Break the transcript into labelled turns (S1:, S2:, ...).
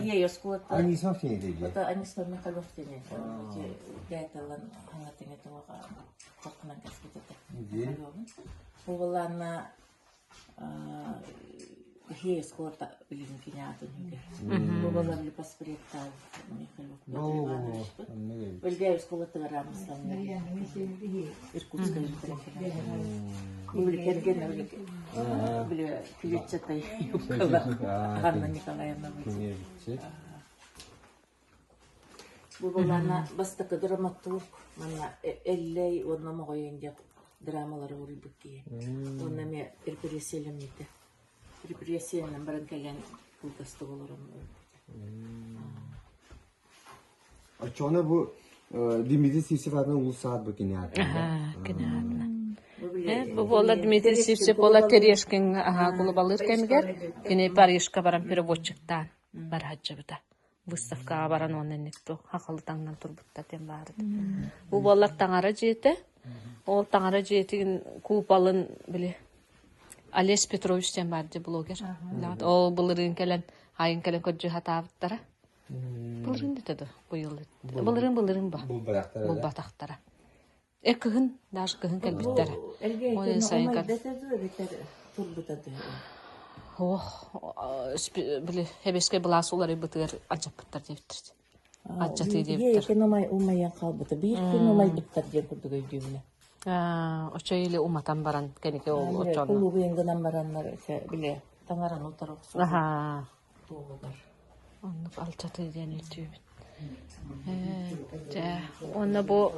S1: Ие оскуолата
S2: Анисимов диэн этэ
S1: Это Анисимов Михайлов диэн бээталан хаҥатыҥа туоҕа хохунан кэспит этэ. Буоллаана Иһи оскуолата билигин кини аатын үгэ. Буолла били паспорттаал Михайлов Өлгөй оскуолатыгар аамыстанна Иркутскай Били кэргэн били клетчатай Анна Николаевна Бу былаана бастакы драматург манна Эллэй уонна Моҕойон диэн драмалары уруйбут киһи. Уонна эмиэ репрессиялэммитэ. Репрессиянан баран кэлэн кылгастык олорон өлбүтэ.
S2: Оччоҕуна бу Дмитрий Сивцев аатынан улуус саат бу кини аатынан.
S3: Кини аатынан. Бу буола Дмитрий Сивцев буола Терешкиҥҥа аһаа кулубалыыр кэмигэр кини Парижка баран переводчиктаан бараһадьыбыта. Выставкаҕа баран уонна инник ту хахалы таҥнан турбуттар диэн баарыт. Бу буоллар таҥара дьиэтэ. Ол таҥара дьиэтин куполын били Олесь Петрович диэн баар дии блогер. Ол былырыын кэлэн айын кэлэн көрдүү сатаабыттара. Былырыын да да быйыл былырыын былырыын ба булбатахтара. Э кыһын даже кыһын кэлбиттэрэ. Ол сайын Ох, били хэбэскэй былаас уларыйбытыгар алдьаппыттар диэбиттэр. Алдьатыы диэбиттэр.
S1: Биир умай умайан хаалбыта. Биир күн умайбыттар диэн курдук өйдүүбүнэ.
S3: Очо или уматан баран кэники ол очонно.
S1: Кулугуйан гынан бараннар бile таҥараны утары
S3: Аха.
S1: туолугар.
S3: Оннук алдьатыы диэн өйдүүбүн. Ээ, дьэ, уонна бу.